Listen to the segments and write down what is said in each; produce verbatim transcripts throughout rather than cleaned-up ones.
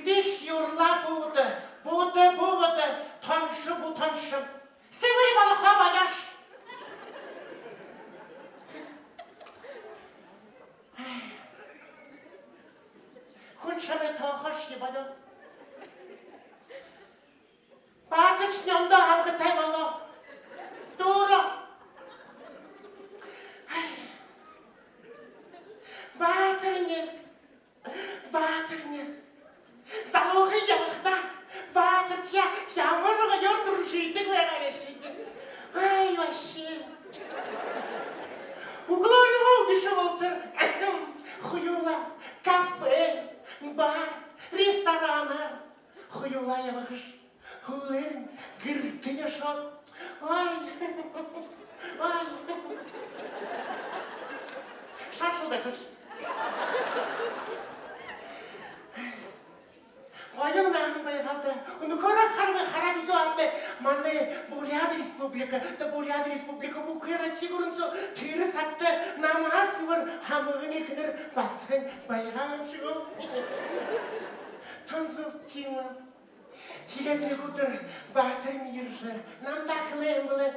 Тииш юрла буута, буута, буута, тоншо, бутоншо. Сэбэр болохо болёош. Хүн шамай тоохоошье болёо. Баатаршни ондоо һамгатай болоо. Дүүрээ. Баатарни, баатарни. Залуухан ябахадаа баатартаяа ямар гоёор түршэлдэг байгаа гээшэб даа. Ай, вообще. Үглөөнһөө үдэшэ болотор хоюулаа кафе, бар, ресторанаар хоюулаа ябахаш. Һүүлээрнь гэртэнь ошоод. Ой. Ой. Шашалдахаш. Гоёл намһаа байгаал даа. Үнэхөөрөө хараа, хараад үзөөд лэ, манай Буряад Республика, та Буряад Республика бүхы Росси гүрэн соо тэрэ сагта намһаа сэбэр һамганай эхэнэр басаган байгаа юм шэнги. Тон зүб тиимэ. Тиигээд нэгэ үдэр баатарни ерэжэ, намда хэлээ юм бэлэй.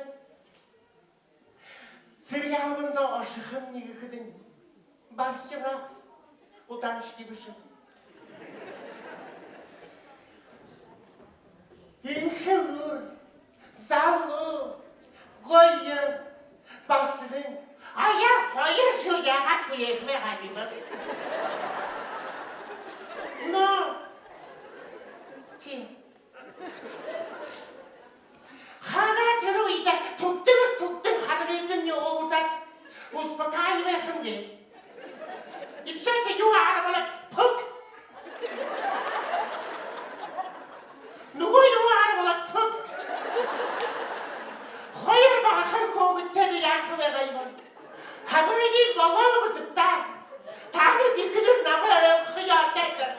Зэргэ һамганда ошохомни гэхэдэнь, бархираа, удааншье бэшэ. Энхэ элүүр, залуу, гоё басаган. Аяар хоёр жэл яагаад хүлеэхэгүй байгаа юм бэ? Ну, тиимэ. Ханаа тэрэ үедэ түгдэгэр түгдэн харгыдамни уулзаад, успокаивайхамни. И всё, тэ юугаар болоод пүг. Нүгөө юугаар болоод пүг. Хоёр багахан хүүгэдтэй би яаха байгаа юм. Һамгань болоо үзэгты. Танай эхэнэр намайе ойлгохо ёһотой.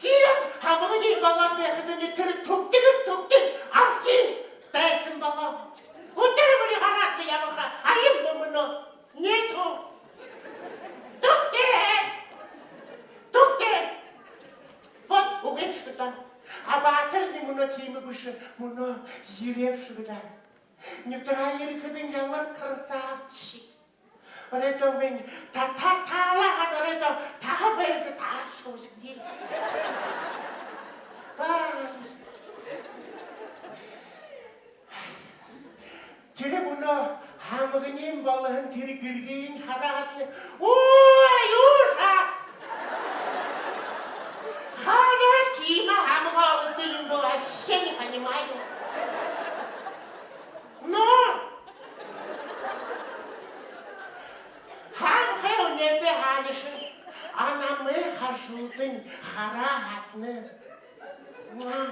Тиигээд һамгань болоод байхадамни тэрэ түгдэгэр түгдэн архи дайсан болоо. Үдэр бүри гараад лэ ябаха архи мүнөө нэтэ. Түгтээ! Түгтээ! Вот үгы юм шэнги даа. А баатарни мүнөө тиимэ бэшэ, мүнөө ерээ юм шэнги даа. Нютагаа ерэхэдэнь ямар красавчик. Оройдоо минии та-, та-, таалаагаад, оройдоо таһа байса таһашье үгы. Ай. Тэрэ мүнөө һамганиинь болоһон тэрэ гэргыень хараад лэ, ой, ужас! Ханаа тиимэ һамга олдоо юм бэ, вообще не понимаю. Ну, һамгай үнеэдэ һаашань, а намайе хажуудань хараа һаатна. Муа.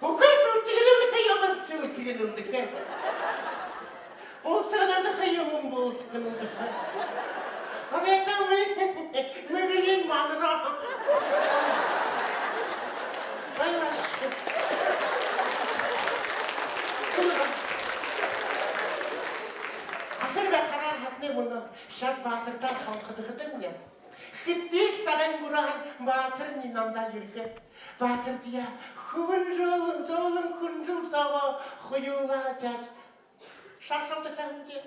Бүхы сэлсэгэнэлдэхэ юумэн сэлсэгэнэлдэхэ. Булсаганалдаха юумэн булсаганалдаха. Оройдоо Мэрилин Монро. Ой, вообще. А тэрэ би хараа һаатнай мүнөө, сейчас баатартаа холходохо даа минии. Хэдышье сагай мүрөөр баатарни намда ерэхэ. Баатартаяа хүбэн жэл, зөөлэн хүнжэл соогоо хоюулаа ябаад, шашалдахамни.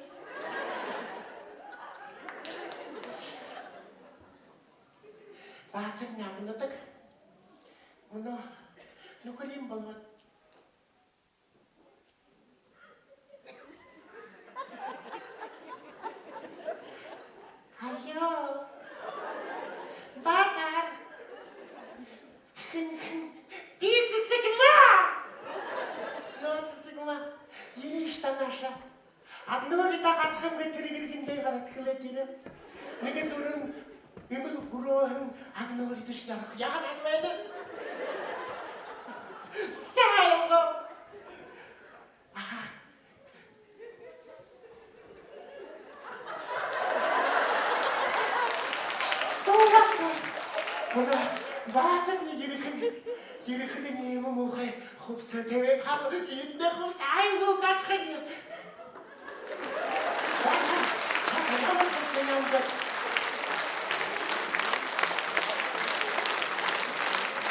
Баатарни агнадаг. Мүнөө нүхэрынь болоод. Алло. Баатар. Хэн, хэн? Би Сэсэгма. Нөө, Сэсэгма. Ерыш даа наашаа. Агнуурида гарахамни, тэрэ гэргэндээ гараад хэлээд ерээ. Нэгэ зүрэн эмэл хүрөөһэн агнууридашни орохо. Яагаад аад байна? Сайн айлгоо. Аха. Дуугаагүй. Мүнөө баатарни ерэхэнь, ерэхэдэнь иимэ муухай хубсаһа табяад, хаб, эдэнэй хубсаһа айлгуу гашхань. Баатар, хасаяма хубсаһа юм бэ?